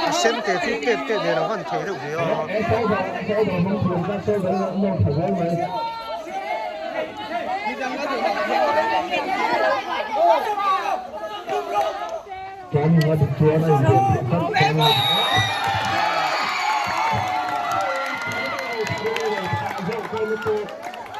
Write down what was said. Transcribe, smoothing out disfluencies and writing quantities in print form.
A sen te chu tep tep ve lo hman thei reuh ve a.